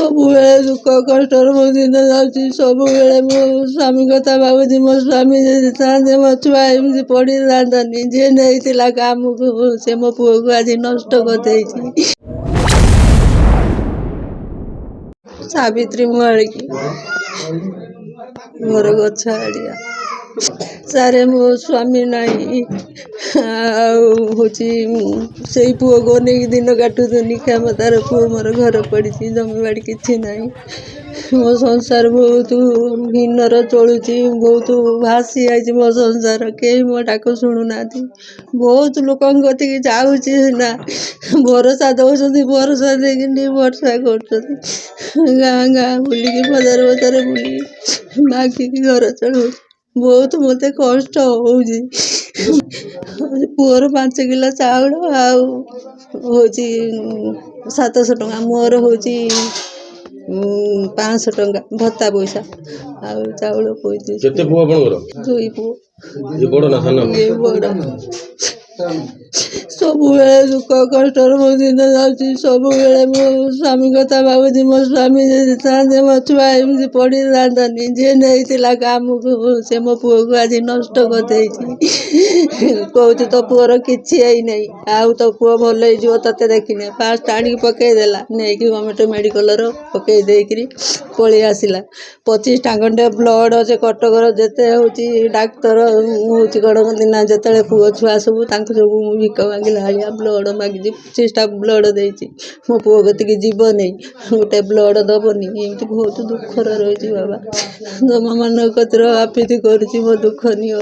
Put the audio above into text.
ସବୁବେଳେ ଦୁଃଖ କଷ୍ଟରେ ମୋ ଦିନ ଯାଉଛି। ସବୁବେଳେ ମୋ ସ୍ୱାମୀ କଥା ଭାବୁଛି। ମୋ ସ୍ୱାମୀ ଯଦି ଥାନ୍ତେ, ମୋ ଛୁଆ ଏମିତି ପଡ଼ିଥାନ୍ତାନି। ଯିଏ ନେଇଥିଲା କାମକୁ, ସେ ମୋ ପୁଅକୁ ଆଜି ନଷ୍ଟ କରିଦେଇଛି। ସାବିତ୍ରୀ ମହାଳିକି, ଘର ଗଛ ଆଡ଼ିଆ। ସାରେ, ମୋ ସ୍ୱାମୀ ନାହିଁ, ଆଉ ହେଉଛି ସେଇ ପୁଅକୁ ଅନେଇକି ଦିନ କାଟୁଥିଲି। କ୍ଷମତାର ପୁଅ ମୋର, ଘର ପଡ଼ିଛି, ଜମିବାଡ଼ି କିଛି ନାହିଁ। ମୋ ସଂସାର ବହୁତ ହୀନରେ ଚଳୁଛି, ବହୁତ ଭାସି ଯାଇଛି ମୋ ସଂସାର। କେହି ମୋ ଡାକ ଶୁଣୁନାହାନ୍ତି। ବହୁତ ଲୋକଙ୍କ କତିକି ଯାଉଛି ସିନା, ଭରସା ଦେଉଛନ୍ତି, ଭରସା ଦେଇକିନି ଭରସା କରୁଛନ୍ତି। ଗାଁ ଗାଁ ବୁଲିକି, ବଜାର ବଜାର ବୁଲିକି ମାଗିକି ଘର ଚଳଉଛି। ବହୁତ ମୋତେ କଷ୍ଟ ହେଉଛି। ପୁଅର 5 କିଲୋ ଚାଉଳ ଆଉ ହେଉଛି 700 ଟଙ୍କା, ମୋର ହେଉଛି 500 ଟଙ୍କା ଭତ୍ତା ପଇସା ଆଉ ଚାଉଳ 35। କେତେ ପୁଅ ଆପଣଙ୍କର? ଦୁଇ ପୁଅ। ଇଏ ବଡ଼ ନା ସାନ? ଇଏ ବଡ଼। ସବୁବେଳେ ଦୁଃଖ କଷ୍ଟରେ ମୋ ଦିନ ଯାଉଛି। ସବୁବେଳେ ମୋ ସ୍ୱାମୀ କଥା ଭାବୁଛି। ମୋ ସ୍ୱାମୀ ଯଦି ଥାନ୍ତେ, ମୋ ଛୁଆ ଏମିତି ପଡ଼ିଥାନ୍ତାନି। ଯିଏ ନେଇଥିଲା କାମକୁ, ସେ ମୋ ପୁଅକୁ ଆଜି ନଷ୍ଟ କରିଦେଇଛି। କହୁଛି, ତୋ ପୁଅର କିଛି ହେଇନାହିଁ, ଆଉ ତୋ ପୁଅ ଭଲ ହେଇଯିବ ତୋତେ ଦେଖିନେ। ଫାଷ୍ଟ ଆଣିକି ପକେଇଦେଲା, ନେଇକି ଗଭର୍ଣ୍ଣମେଣ୍ଟ ମେଡ଼ିକାଲର ପକେଇ ଦେଇକିରି ପଳେଇ ଆସିଲା। 25ଟା ଖଣ୍ଡେ ବ୍ଲଡ଼, ସେ କଟକର ଯେତେ ହେଉଛି ଡାକ୍ତର ହେଉଛି କ'ଣ କହନ୍ତି ନା, ଯେତେବେଳେ ପୁଅ ଛୁଆ ସବୁ ତାଙ୍କୁ ସବୁ ମୁଁ ଭିକ ମାଗିଲା ଭଳିଆ ବ୍ଲଡ଼ ମାଗିଛି। 25ଟା ବ୍ଲଡ଼ ଦେଇଛି। ମୋ ପୁଅ କତିକି ଯିବନି, ଗୋଟେ ବ୍ଲଡ଼ ଦବନି। ଏମିତି ବହୁତ ଦୁଃଖରେ ରହିଛି ବାବା। ତୁମମାନଙ୍କ କତିରେ ଆପିତି କରୁଛି, ମୋ ଦୁଃଖ ନିଅ।